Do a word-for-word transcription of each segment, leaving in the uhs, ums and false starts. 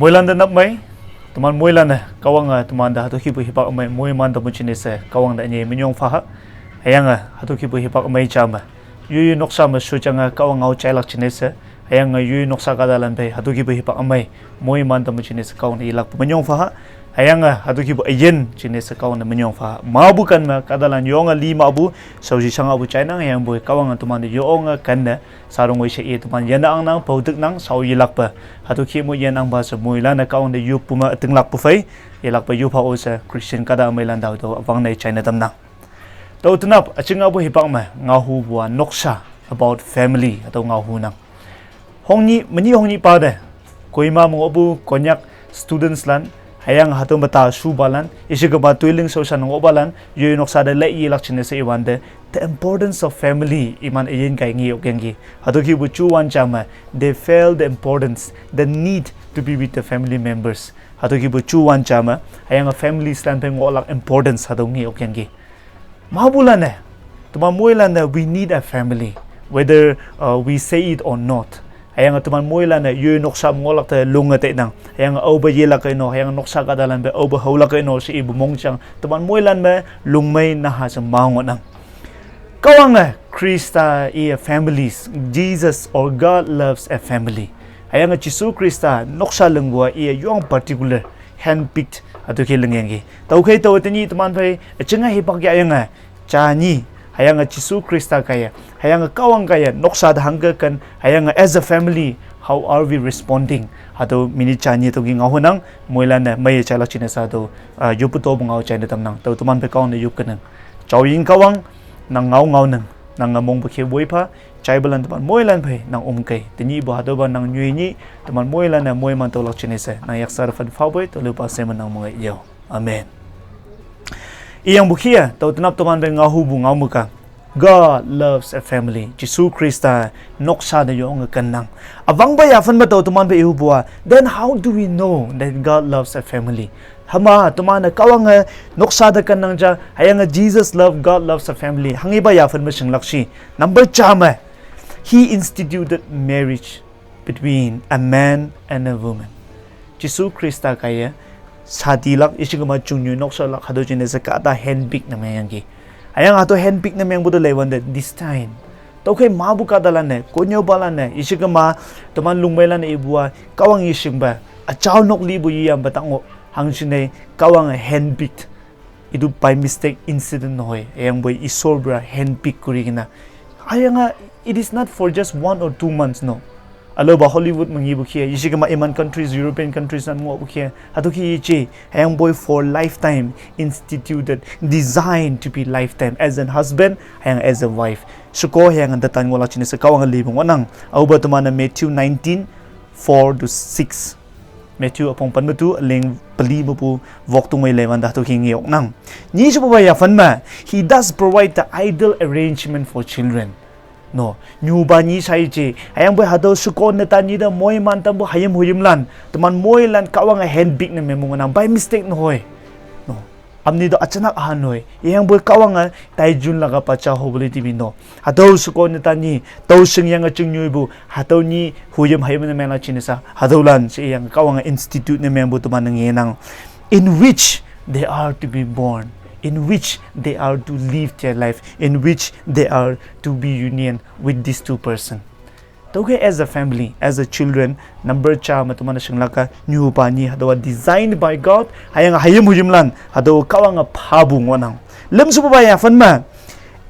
Moilan te nap mei, teman moilan-e Kahwang-e teman te hatüo kihpu hipak ümei moiman tampu jingne she Kahwang te ünyei minyong phaha. Hüyange hatüo kihpu hipak ümei ja me, yoyo noksa me shojange Kahwang ngao jailak jingne she, hüyange yoyo noksa kahtalan phei hatüo kihpu hipak ümei moiman tampu jingne she Kahwang te yelakpu minyong phaha. Hüyange hatüo kihpu üyin jingne she Kahwang te minyong phaha. Mapu ken me kahtalan yonge li mapu, shaoshi shangapu jainang, hüyangpoi Kahwange teman te yonge kenne sarong-oi she i teman yinne angnang, paotiknang, shao yelakpe. Hatüo kih mo yinangpa she moilan-e Kahwang te yoppu me ütinglakpu phei, yelakpe yoppha-o she Christian kahta ümeilan tao tüo üwangne jaine tamnang. Tao tenap üjingapu hipak me ngaohupu-a noksa, about family, hatüo ngaohunang. Hongnyih, menyih hongnyihpa te, Kohima me ngohpu Konyak students lan, hüyange hatüo me ta shupalan, yeshikema toiling shaoshan ngohpalan, yoyo noksa te lei yelak jingne she iwante, the importance of family iman üyin kai nge yokyangki. Hatüo kihpu juwan ja me, they felt the importance, the need to be with the family members. Hatüo kihpu juwan ja me, hüyange families lan phei ngohlak importance hatüo nge yokyangki. Mapulan-e, teman moilan-e, we need a family, whether uh, we say it or not. Hüyange teman moilan-e yoyo noksa me ngohlak te longe tainang, hüyange aope yelak kei no, hüyange noksa kahtalan phei aope haolak kei no she ipu mongjang teman moilan me longmei naha she ma ngohnang. Kahwange Khrista i a families, Jesus or God loves a family. Hüyange Jesu Khrista noksa lingpu-a i a yong particular, handpicked, hatüo kih lingyangki. Tüokhei tao tenyih teman phei üjinge hipak yahyange, ja nyi, hüyange Jesu Khrista kaiye, hüyange Kahwang kaiye noksa te hangke ken, hüyange as a family, how are we responding? Hatüo minute ja nyi tüo kih ngaohunang, moilan-e meiye jailak jingne she hatüo, ah, yoppu topu ngao jaine tamnang. Tao teman phei Kahwang te yop kenang. Jaoyin Kahwang, nang ngao ngaonang, nange mongpu khe woipha, jaipalan teman moilan phei nang ümkei. Tenyihpu hatüopa nang nyoi nyih, teman moilan-e moiman tüolak jingne she nang yaksa te phan phapoi, tüolapa she me nang monge yao. Amen. Iyangpu kih-a, tao tenap teman phei ngaohupu ngao me ka, God loves a family. Jesu Khrista noksa te yonge kennang. Üwangpa yaphan me tao teman phei ihupu-a, then how do we know that God loves a family? Hüma teman-e Kahwange noksa te kennang ja, hüyange Jesus love, God loves a family, hanghepa yaphan me shinglak shi. Number ja me, he instituted marriage between a man and a woman. Jesu Khrista kaiye shadilak, yeshikema chungnyu nokshalak, hatüo jingne she kahta handpick ne mengyangki. Hüyange hatüo handpick ne mengpu te leiwante destine. Tüokhei mapu kahtalan-e, konnyüopalan-e, yeshikema teman lungmeilan-e ipu-a, Kahwang yeshingpe, üjao nok lipu yeyampe ta ngoh, hangjingne Kahwange handpicked. Itu by mistake incident nohoi, hüyangpoi Ishwar para handpick kuri kena. Hüyange, it is not for just one or two months, no. Ülaopa Hollywood me ngepu kih-a, yeshikema iman countries, European countries lan ngohpu kih-a, hatüo kih yeje, hüyangpoi for lifetime, instituted, designed to be lifetime, as an husband, hüyange as a wife. Sheko hüyange tetan ngohlak jingne she Kahwange lipu ngohnang. Aope teman-e Matthew nineteen, four to six. Matthew üpong pen me tu, üleng peli mepu wok tong-ei leiwante hatüo kih nge oknang. Nyi shepupa yaphan me, he does provide the ideal arrangement for children. No, nyupa nyi shai je, hüyangpoi hatüo sheko netan nyi te moiman tampu hayim huyimlan, teman moilan Kahwange handpick ne mengpu ngohnang, by mistake nohoi. No, amni to achanak ahan noi, hüyangpoi Kahwange taijun laga pacha hobole tibi no. Hatüo sheko netan nyi, tao shingyange chingnyuipu, hatüo nyi huyim hayim ne menglak jingne she, hatüolan she hüyange Kahwange institute ne mengpu teman-e ngenang. In which they are to be born, in which they are to live their life, in which they are to be union with these two person. Tüokhei as a family, as a children, number ja me teman-e shinglak-a nyupa nyi hatüowa designed by God, hüyange hayim huyimlan, hatüo Kahwange phapu ngohnang. Lüm shepupa yaphan me,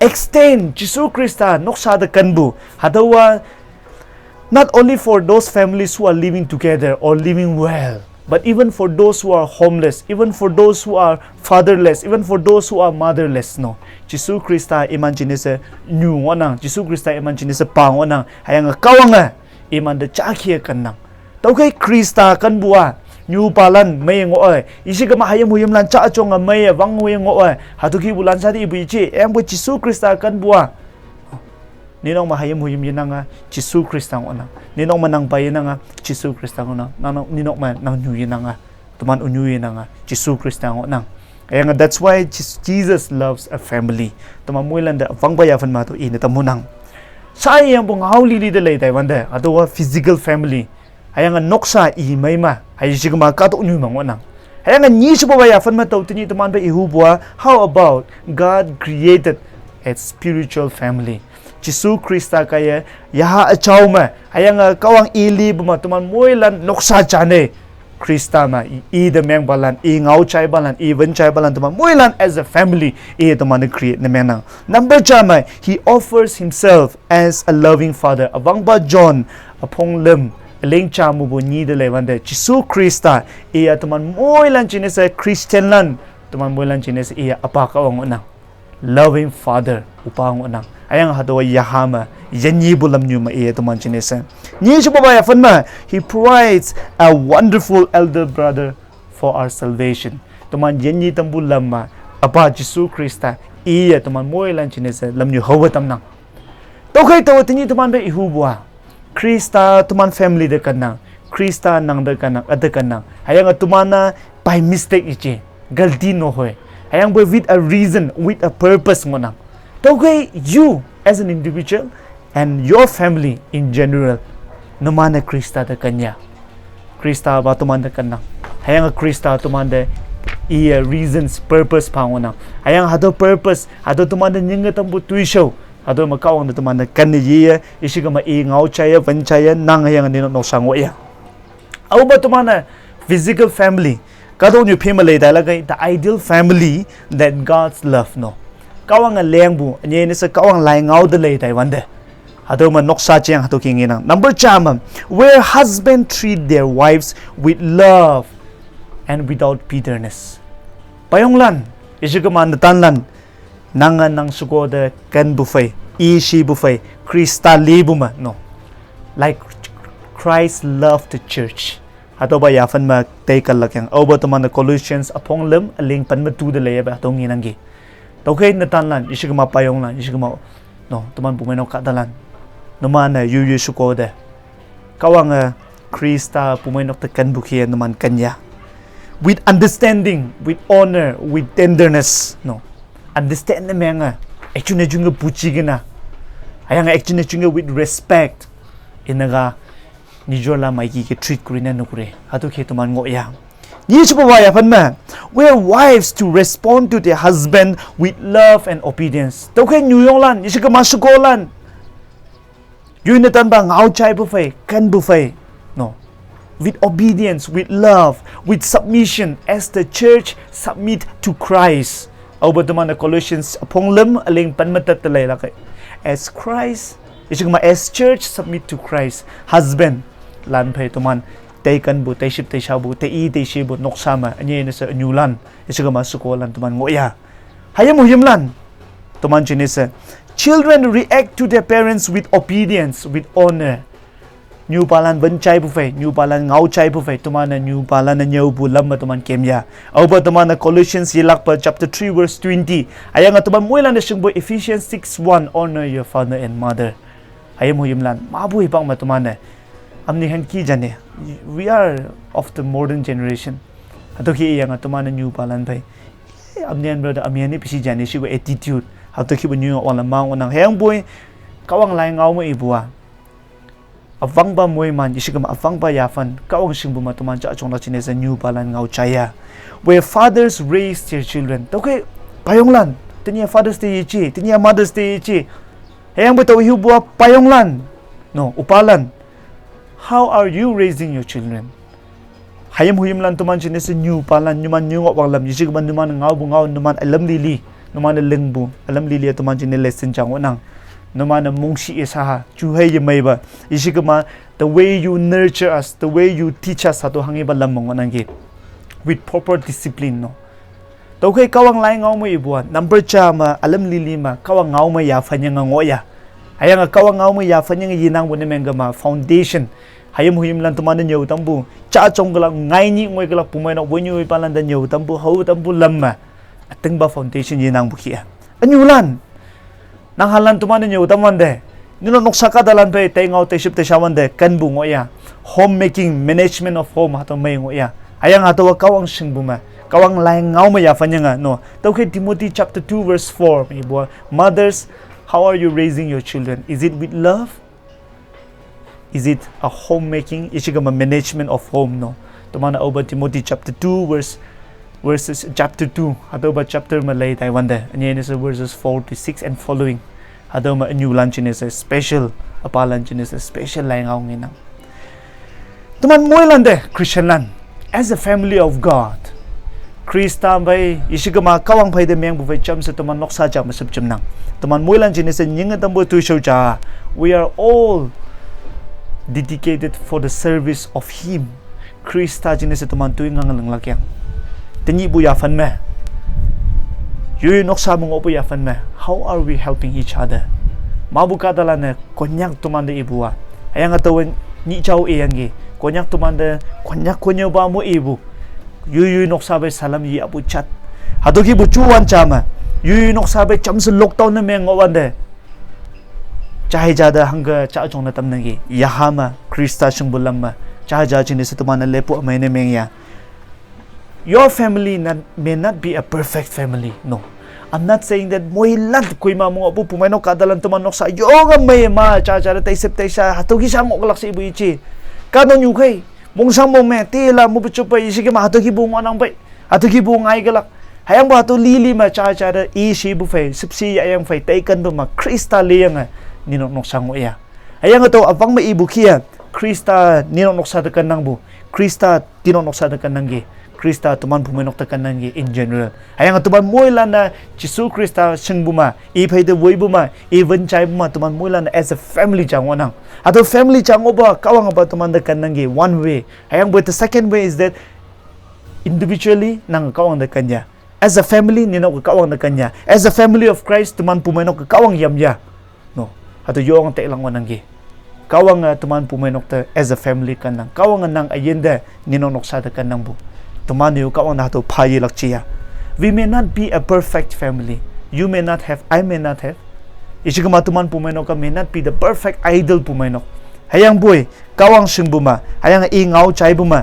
extend Jesu Khrista noksa te kenpu, hatüowa not only for those families who are living together or living well, but even for those who are homeless, even for those who are fatherless, even for those who are motherless, no. Jesu Khrista iman jingne she nyu ngohnang, Jesu Khrista iman jingne she pa ngohnang, hüyange Kahwange iman te ja kih-e kennang. Tüokhei Khrista kenpu-a, nyupalan mei ngoh-e, yeshikema hayim huyimlan ja jonge meiye wang-e ngoh-e, hatüo kihpulan sha te ipu yeje, hüyangpoi Jesu Khrista kenpu-a, ninok me hayim huyim yenang-a, Jesu Khrista ngohnang. Ninok me nang pa yenang-a, Jesu Khrista ngohnang. Nang, nang, ninok me nang nyu yenang-a, teman ünyu yenang-a, Jesu Khrista ngohnang. Hüyange that's why Jes-, Jesus loves a family. Teman moilan te üwangpa yaphan me hatüo ine tamhunang. Shayangpu ngao lili te lei taiwante, hatüowa physical family. Hüyange noksa i mei me. Hüyi shikema kahtoknyu me ngohnang. Hüyange nyi shepupa yaphan me tao tenyih teman phei ihupua, how about God created a spiritual family? Jesu Khrista kaiye yaha üjao me, hüyange Kahwang i lipu me teman moilan noksa jane. Khrista me i, i te mengpalan, i ngao jaipalan, i wen jaipalan teman moilan as a family, i teman-e create ne mengnang. Number ja me, he offers himself as a loving father. Üwangpa John, üpong lüm, üleng ja mepu nyi te leiwante, Jesu Khrista, iye teman moilan jingne she Christianlan, teman moilan jingne she iye üpa Kahwang ngohnang. Loving father, üpa ngohnang. Hüyange hatüowa yaha me, yinyepu lamnyu me iye teman jingne she. Nyi shepupa yaphan me, he provides a wonderful elder brother for our salvation. Teman yinye tampu lam me, üpa Jesu Khrista, iye teman moilan jingne she lamnyu haowe tamnang. Tüokhei taowe tenyih teman phei ihupua, Khrista teman family te kennang, Khrista nang te kennang, üte kennang. Hüyange teman-a by mistake yeje, galti no hoi. Hüyangpoi with a reason, with a purpose ngohnang. Tüokhei you as an individual and your family in general, numan-e Khrista te kenya. Khrista pa teman te kennang. Hüyange Khrista teman te iye reasons, purpose pha ngohnang. Hüyange hatüo purpose, hatüo teman te nyinge tampu toishao, hatüo me Kahwang te teman te kenne yeye, yeshikema i ngao jaiye, wen jaiye, nang hüyange ninok noksa ngohya. Aope teman-e physical family, kahtoknyu phei me lei tailak kei, the ideal family that God's love, no. Kahwange lengpu, ünyei ne she Kahwang lai ngao te lei taiwante. Hatüo me noksa jeng hatüo ki ngenang. Number ja me, where husband treat their wives with love and without bitterness. Payonglan, yeshikema netanlan, nange nang sheko te kenpu phei, i shipu phei, Khrista lipu me, no. Like Christ loved the church. Hatüopa yaphan me tei kalakyang. Aope teman-e Colossians üpong lüm, üleng pen me tu te leiyepa hatüo ngenangki. Tüokhei netanlan, yeshikema payonglan, yeshikema, no, teman pumeinok kahtalan. Numan-e yoyo sheko te, Kahwange Khrista pumeinok te kenpu kih-e numan kenya. With understanding, with honor, with tenderness, no. Understand ne menge, ekjun ekjun ke puji kena. Hüyange ekjun ekjun ke with respect. Inaka, nijor la maiki ke treat kuri ne nukuri. Hatüo ke teman ngohya. Nyi shepupa yaphan me, where wives to respond to their husband with love and obedience. Tüokhei nyuyonglan, yeshikema shekolan, yoi netanpa ngao jaipu phei, kenpu phei, no. With obedience, with love, with submission, as the church submit to Christ. Aope teman-e Colossians üpong lüm, üleng pen me tet te leilak kei. As Christ, yeshikema as church submit to Christ. Husband, lan phei teman, tei kenpu, tei ship tei shapu, tei i tei shipu, noksa me, ünyei ne she ünyulan, yeshikema shekolan teman ngohya. Hayim huyimlan, teman jingne she, children react to their parents with obedience, with honor. Nyupalan wen jaipu phei, nyupalan ngao jaipu phei, teman-e nyupalan-e nyüopu lam me teman kemya. Aope teman-e Colossians yelakpa chapter three verse twenty. Hüyange teman moilan-e shingpu Ephesians six one, honor your father and mother. Hayim huyimlan, mapu hipak me teman-e, amni hanki jane, we are of the modern generation. Hatüo ki hüyange teman-e nyupalan phei, amni an brother, amni an-e pisi jane shipu attitude. Hatüo kipu nyu wanglam mang ngohnang. Hüyangpoi, Kahwang lai ngao me ipu-a, üwangpa moiman, yeshikema üwangpa yaphan, Kahwang shingpu me teman ja jonglak jingne she nyupalan ngao jaiya. Where fathers raise their children. Tüokhei, payonglan, tenyih Father's Day yeje, tenyih Mother's Day yeje. Hüyangpoi tao ihupua payonglan, no, üpalan, how are you raising your children? Hayim huyimlan teman jingne she nyupalan, numan nyu ngoh wanglam, yeshikema numan ngaopu ngao, numan ülam lili, numan ülingpu ülam lili teman jingne lesson ja ngohnang. Numan-e mongshih-e shaha, juhei yemeipa, yeshikema, the way you nurture us, the way you teach us, hatüo hanghepa lam me ngohnangki. With proper discipline, no. Tüokhei Kahwang lai ngao me ipu-a, number ja me, ülam lili me, Kahwang ngao me yaphan yange ngohya. Hüyange Kahwang ngao me yaphan yange yenangpu ne mengkema foundation. Hayim huyimlan teman-e nyüo tampu, ja jongkelak, ngai nyih ngoikelak pumeinok wenyu ipalan te nyüo tampu, hao tampu lam me, ütingpa foundation yenangpu kih-a. Ünyulan, nanghalan teman-e nyüo tamwante, ninok noksa kahtalan phei tei ngao tei ship tei sha wante kenpu ngohya. Home making, management of home, hatüo mei ngohya. Hüyange hatüowa Kahwang shingpu me, Kahwang lai ngao me yaphan yange, no. Tüokhei Timothy chapter two verse four me ipu-a, mothers, how are you raising your children? Is it with love? Is it a homemaking? Ichigama management of home, no? Teman aoba Timothy chapter two verse verses chapter two. Hatüoba chapter me lei taiwante. Ünyi ne she verses four to six and following. Hatüo me ünyulan jingne she special, apalan jingne she special lai ngao ngenang. Teman moilante Christianlan, as a family of God, Khrista phei, ishi kema Kahwang phei te mengpu phei jamshe teman noksa ja me shüp jemnang. Teman moilan jingne she nyinge tampu toishao ja. We are all dedicated for the service of Him. Khrista jingne she teman toi ngang linglak yang. Tenyihpu yaphan me, yoi noksa me ngohpu yaphan me, how are we helping each other? Mapu kahtalan-e Konyak temante ipu a, hüyange taowe nyih jao iyangki. Konyak temante, Konyak konnyüopa mo ipu, yoi yoi noksa phei salam yahpu jat. Hatüo kihpu juwan ja me, yoi yoi noksa phei jamshe lockdown ne meng ngohwante, jai ja te hangke ja jongne tamnangki. Yaha me, Khrista shingpu lam me, jai ja jingne she teman-e lepu ümei ne meng ya. Your family not, may not be a perfect family, no. I'm not saying that moilan koima me ngohpu pumeinok kahtalan teman noksa yonge mei ma ja ja te teisep teisa hatüo ki sha ngohlak she ipu ije. Kahtoknyu khei, mongshang mongme tela mupu jupe ishi kema hatüo kipu ngohnang pei, hatüo kipu ngaikelak. Hüyangpu hatüo lili me ja ja te ishipu phei, shüpshe yayang phei teikenpu me Khrista leyange ninok noksa ngoh ya. Hüyange tao üwang me ipu kih-a, Khrista ninok noksa te kennangpu, Khrista tinok noksa te kennangki, Khrista teman pumeinok te kennangki in general. Hüyange teman moilan-e Jesu Khrista shingpu me, i phei te woipu me, i wün jaipu me, teman moilan-e as a family ja ngohnang. Hatüo family ja ngohpa Kahwange pa teman te kennangki one way. Hüyangpoi the second way is that individually nang Kahwang te ken ya. As a family ninok Kahwang te ken ya. As a family of Christ teman pumeinok Kahwang yam ya. No, hatüo yonge tailak ngohnangki. Kahwange teman pumeinok te as a family kennang. Kahwange nang üyin te ninok noksa te kennangpu. Teman-e-o Kahwang te hatüo pha yelak jiya. We may not be a perfect family. You may not have, I may not have. Ishi kema teman pumeinok-a may not be the perfect ideal pumeinok. Hüyangpoi Kahwang shingpu me, hüyange i ngao jaipu me,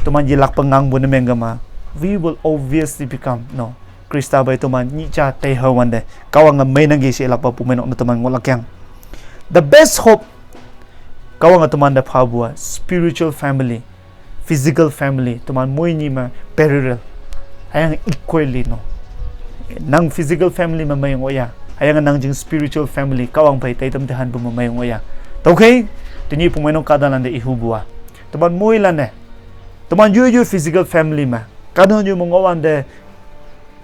teman yelakpe ngangpu ne meng kema, we will obviously become, no, Khrista phei teman nyih ja tei hawante, Kahwange meinangki she ilakpa pumeinok ne teman ngohlak yang. The best hope Kahwange temante phapu-a spiritual family, physical family, teman moini me parallel, hüyange equally, no. Nang physical family me mei ngoh ya, hüyange nang jing spiritual family Kahwang phei teitam tehanpu me mei ngoh ya. Tüokhei, tenyih pumeinok kahtalante ihupu-a, teman moilan-e, teman yoi yoi physical family me, kahtoknyu me ngohwante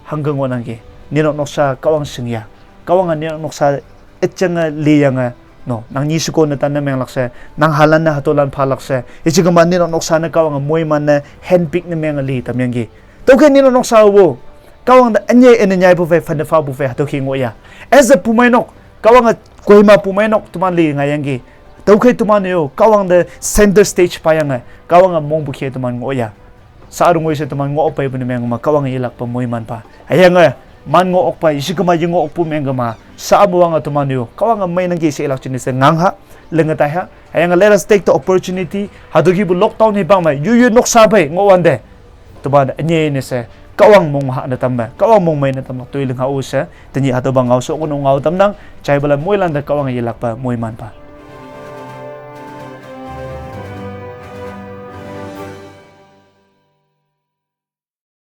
hangke ngohnangki. Ninok noksa Kahwang shing ya. Kahwange ninok noksa üjange liyange, no, nang nyi shekone tan ne menglak she, nang halan ne hatüolan phalak she, ishi kema ninok noksa ne Kahwange moiman ne handpick ne menge li tamyangki. Tüokhei ninok noksa-o Kahwang te ünyei üne nyaipu phei, phane phapu phei hatüo ki ngoh ya. As a pumeinok, Kahwange koima pumeinok teman li ngaiyangki. Tüokhei teman-e-o Kahwang te center stage phayange, Kahwange mongpu kih-e teman ngoh ya. Sa rungoi she teman ngoh peipu ne meng kema Kahwange yelakpe moimanpa, hüyange man ngoh okpa, ishi kema ye ngoh okpu meng kema, sa mewange teman-e-o Kahwange meinangki she ilak jingne she ngangha, linge taiha. Hüyange let us take the opportunity, hatüo kipu lockdown hipak me yoi yoi noksa phei ngohwante, teman ünyei ne she Kahwang mong ha ne tamme, Kahwang mongmei ne tamme toi lingha-o she, tenyih hatüopa ngao she okno ngao tamnang. Jaipalan moilante Kahwange yelakpe moimanpa.